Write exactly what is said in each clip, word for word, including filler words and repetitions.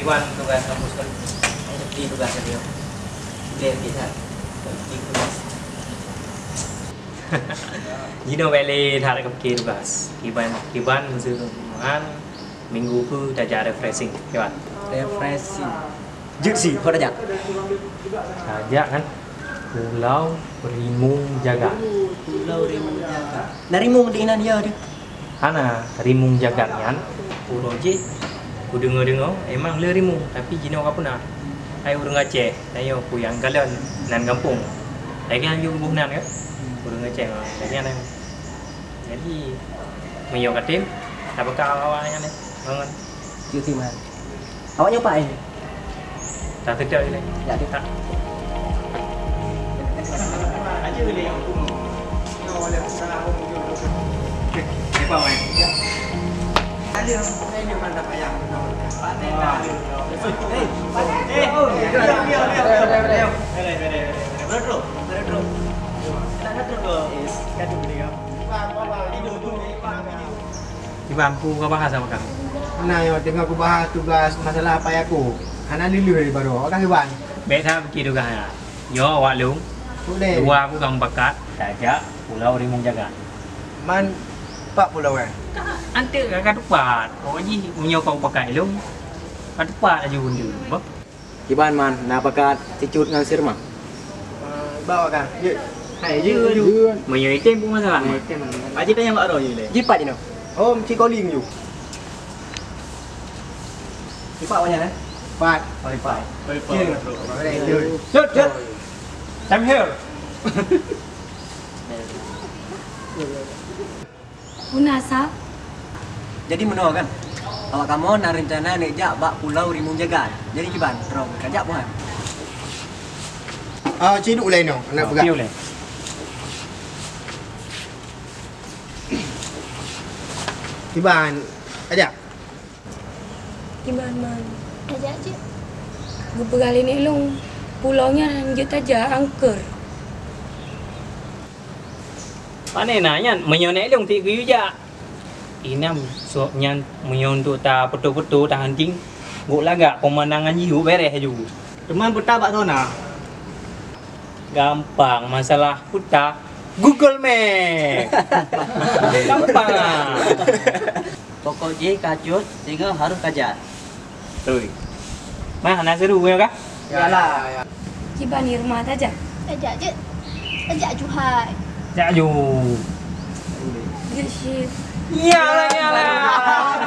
Iwan tugas kampus kan. Seperti tugas dia. Dia kita. Seperti tugas. Jinoe bèk lé that ka pike tugas. Kiban, kiban meuseu meuhan minggu keu tajak refreshing, kiban. Refreshing. Jeuet si, ho tajak. Tajak kan Pulau Rimueng Jagat. Pulau Rimueng Jagat. Na rimueng di inan ya tu. Hana, Rimueng Jagat nyan uroe jih kudeungoe-deungoe emang le rimueng, tapi jinoe ka peuna. Hai ureueng Aceh, tanyoe peue nyang kalon nan gampông. Lagèe nyan ju geuboh nan kan? Ureueng Aceh, lagèe nyan. Jadi, meunyoe ka tem, tapeugah awak-awak nyan deh. Ngon. Cuti man. Awak nyoe pat, eh? Dah sedap ni. Ya, dia. Iban, peue ka bahas awak kah? Na, nyoe teungoh kubahas tugas masalah apai aku. Hana lé-lé baroe. Awak kah, Iban? Bèk that pike tugas nyan. Nyoe awak lôn. Boleh. Dua aku ka mupakat, tajak Pulau Rimueng Jagat. Man, pat pulau, eh? Anteuk ka, ka teupat. Pokok jih, meunyoe ka mupakat lôn, ka teupat laju bendera. Bah. Kiban man, na pakat si Cut ngon si Rema? Ah, ba awak kah? Jeuet. Hai, jeuet, jeuet. Meunyoe item pun masalah. Meunyoe item mana? Aji tanya Mak Roy le. Jipat inoe. Oh, mesti calling you. Jipat awak nyan, eh? Pat. Oh, jipat. Jeuet. Jeuet, jeuet. Same here. Guna sa? Jadi meunoe kan, awak kamoe na reuncana neuk jak bak Pulau Rimueng Jagat. Jadi kiban, droe ka jak buhan? Ah, ci duek ulèe inoe, aneuk peugah. Pi ulèe. Kiban, ajak. Kiban man. Ajak cit. Geupeugah lé nenek lôn, pulau nyan jeuet tajak angker. Pane na nyan, meunyoe nenek lôn tiek geuyue jak. Inam suok nyan meunyoe untuk tapeuto-peuto, tahunting, gok lagak peumandangan jih gok bèrèh laju. Teuma peuta bak soe na? Gampang, masalah peuta, Google Map. Gampang ah. Pokok jih ka cut, singoh harôh ka jak. Tui. Mah, na seru nyoe kah? Yalah. Kiban Irma tajak? Tajak jeuet. Tajak ju hai. Jak ju. Jeuet cit. Yalah, yalah.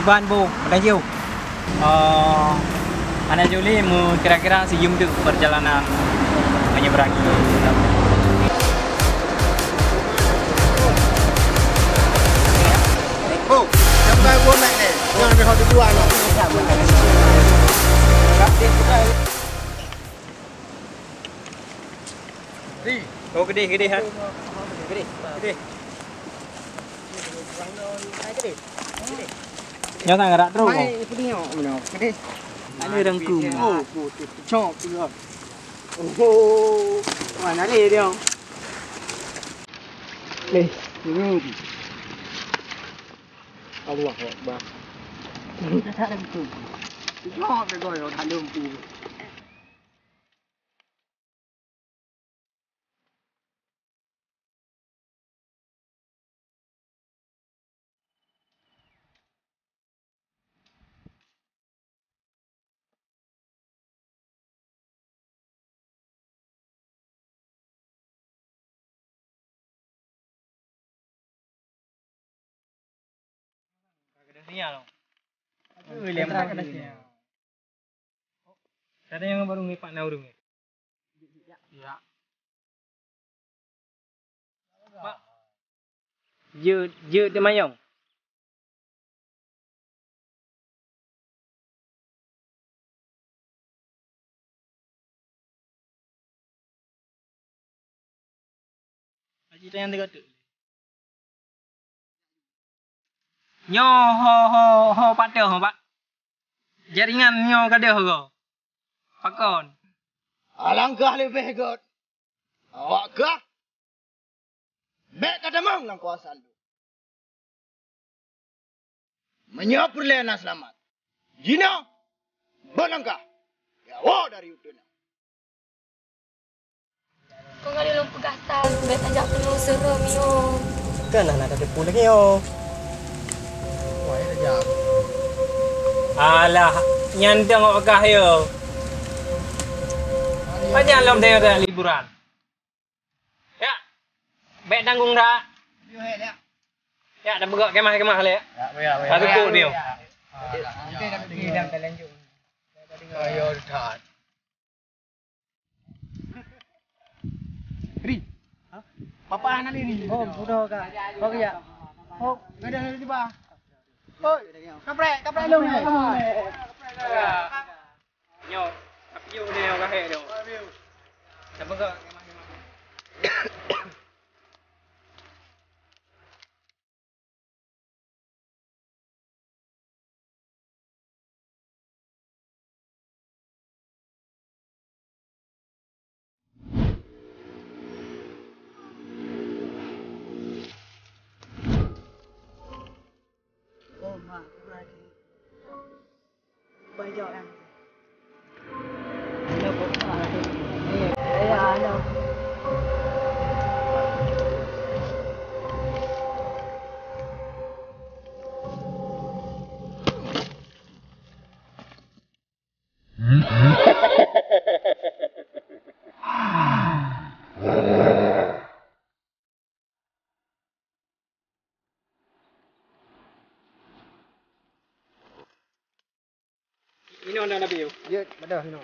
Ban bu, meudan jiôh. Oh, hana jih lé, meu kira-kira sijeuem teuk perjalanan menyeberangi. Oh, sampai gua naik ni. Jangan ada hot dua no. Oh, geudeh, geudeh, ha. Geudeh. Geudeh. Nyoe sang gerak terus. Mai, peue nyoe, nyoe. Geudeh. Ada rangkum. Oh, cok juga. Oh, mana dia dia? Leh, turun. Allahu Akbar. Ada rangkum. Cok juga, ada rangkum. Ka keudeh sinyal. Ui, lem. Tadi nyang baru ngipak na ureueng. Ya. Pak. Jeuet, jeuet teumayong. Kita nyang teuka teuk. Nyoe ho, ho, ho patéh ho, Pak. Jaringan nyoe ka deuh ho. Pakon? Alangkah leubeh gét awak kah bék ka tamong lam kuasa lôn. Meunyoe peureulée na seulamat, jinoe beulangkah, jawoe dari uteuen nyoe. Kong kali lôn peugah tan, bék tajak peunong seureum yo. Kan hana tateupeue lagée nyoe. Alah, nyan dong awak gah yo. Pajan lom teuka liburan. Ya. Bék tanggung dah. Ya, dah beugok kemah-kemah lé. Ya, ya, ya. Satu kok dia. Nanti dah pergi dan terlanjur. Ayo, dah. Ri. Ha? Papa hana lé ni. Oh, sudah ka. Oh, ya. Oh, ada tiba. Oh, kaprek, kaprek lu. Nyoe, tapi yo ni orang hek tu. Siapa kau? Inoe dah Nabi. Ya, dah inoe.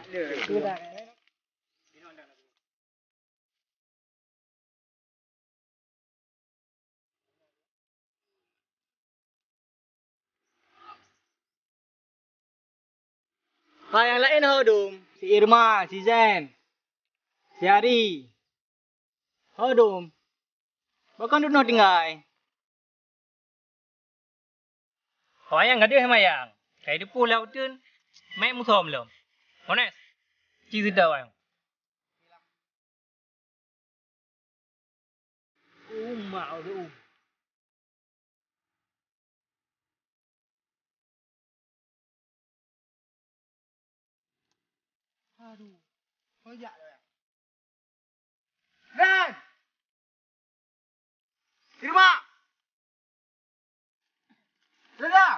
Hai nyang laén ho dum, si Irma, si Zen, si Ari. Ho dum. Bukon dunoe tinggai. Ho ayang gadeuh mayang. Kai deupôh lam uteuen, mèk musôm lom. Ones, ci seudau ayang. Uma, um. Aduh, kojak dah. Ran! Irma! Reda!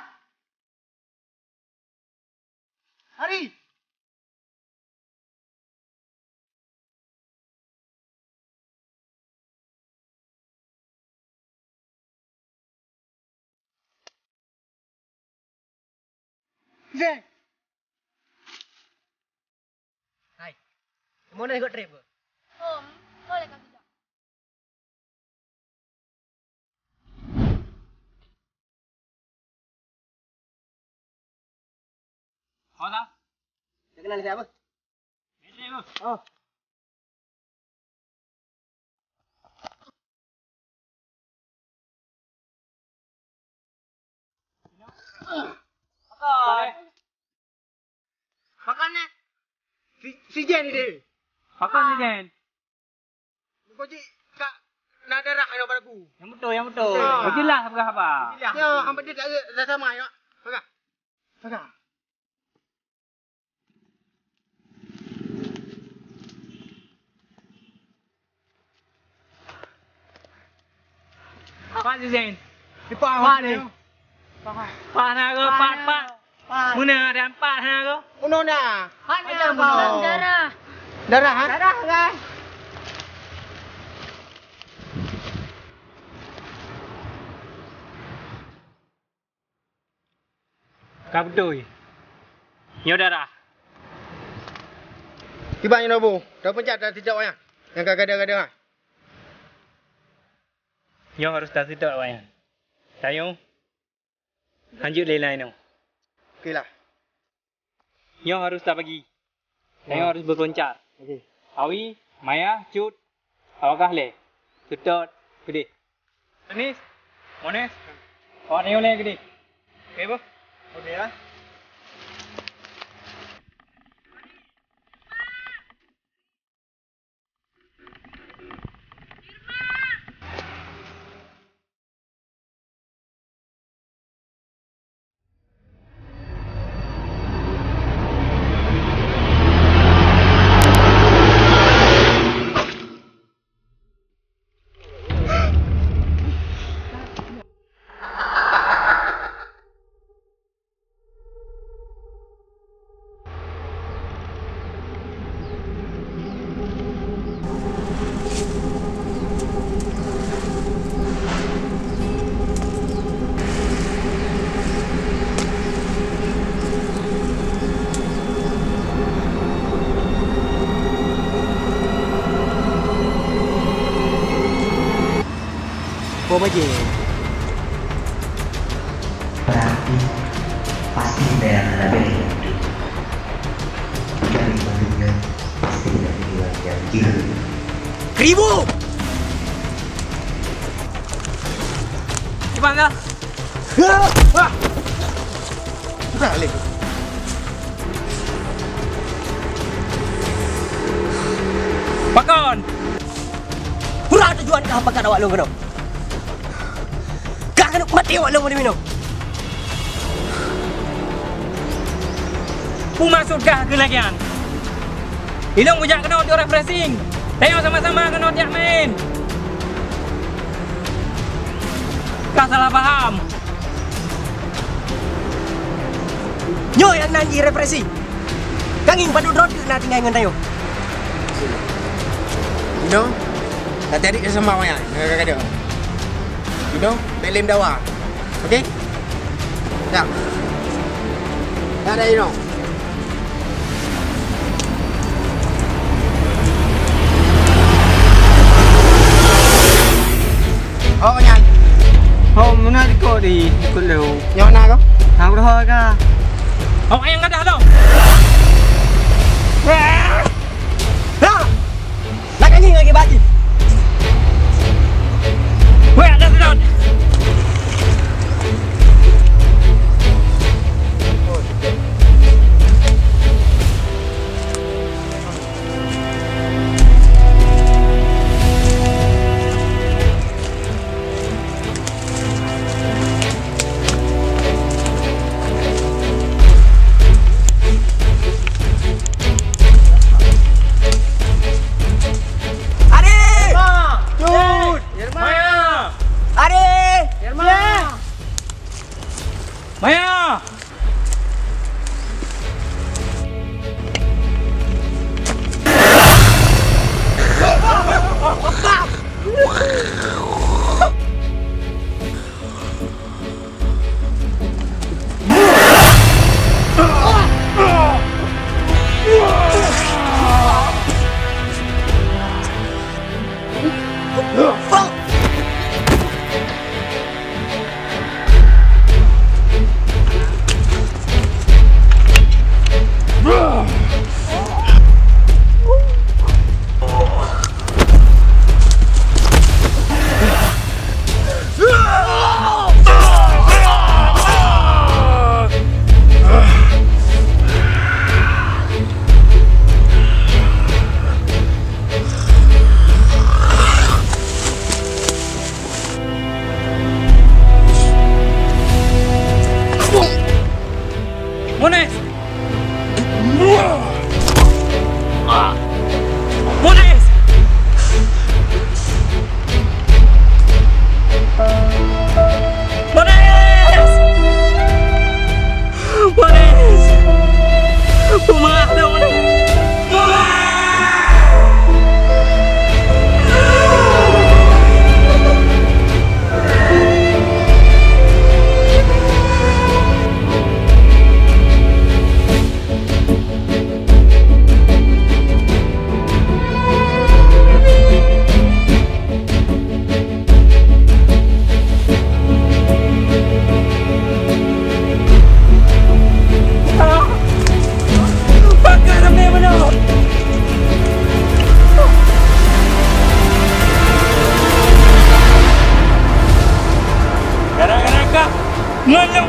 Ari! Zeng! Hai. Kamoe na ikot trép ke? Hom, boleh kami tak? Ho dah? Dak keunan siapa? Metre, Bos. Oh. Pakon? Pakon ni? Si, si Jen ni dia. Pakon si Jen? Muka cik kak na darah inoe pada ku. Yang betul, yang betul. Ah. Bejelas peugah haba. Bejelas. Ya, hamba dia tak ada sama ya. Peugah. Peugah. Pat si Zain? Di pat, pat ni. Pat na ke, pat, pat. Pat. Meunan ada empat na ke? Unoe na. Pat na, pat na. Darah. Darah, ha? Darah, kan? Ka beutôi. Nyoe darah. Kiban nyoe bu, tapeuncak taseutôt awaknyan nyang ka gadôh-gadôh nyan. Nyoe harôh taseutôt awaknyan. Tanyoe hanjeuet lé laén nyoe. Oke lah. Nyoe harôh tabagi. Tanyoe harôh beukeuluncar. Oke. Awi, Maya, Cut, awak kah lé. Seutôt, Gede. Tenis. Mones. Awak nyoe lé gede. Oke, boh. Oke ya. Boh bajèe. Berarti pasti ada yang hana beres. Dari madunya pasti ada yang jauh. Kribo! Kiban kah? Ah! Bukan, Alif. Pakon! Pura tujuan kah pakat awak lôn keunoe? Kah keuneuk maté awak lôn meunoe? Peue maksud kah keu lagèe nyan? Ilôn kujak keunoe untuk refreshing. Tanyoe sama-sama keunoe jak main. Kah salah paham. Nyoe nyang nan jih refreshing. Kang Ing padub droe teuk na tinggai ngon tanyoe. Inoe, tatarik sama awaknyan, ngon kakak dia. Inoe, bèk lé meudawa. Oke? Ya. Ya, dah, Inoe. Oh, nyan. Oh, meunan dikot di, dikot lé. Nyoe na kah? Hang roh ka. Awak nyang gadah tu. Dah. Nak ngieng lagi bak jih. Weh, ada sedot. Ade! Irma! Cut! Irma! Maya! Ade! Irma! Maya! Ngon nyang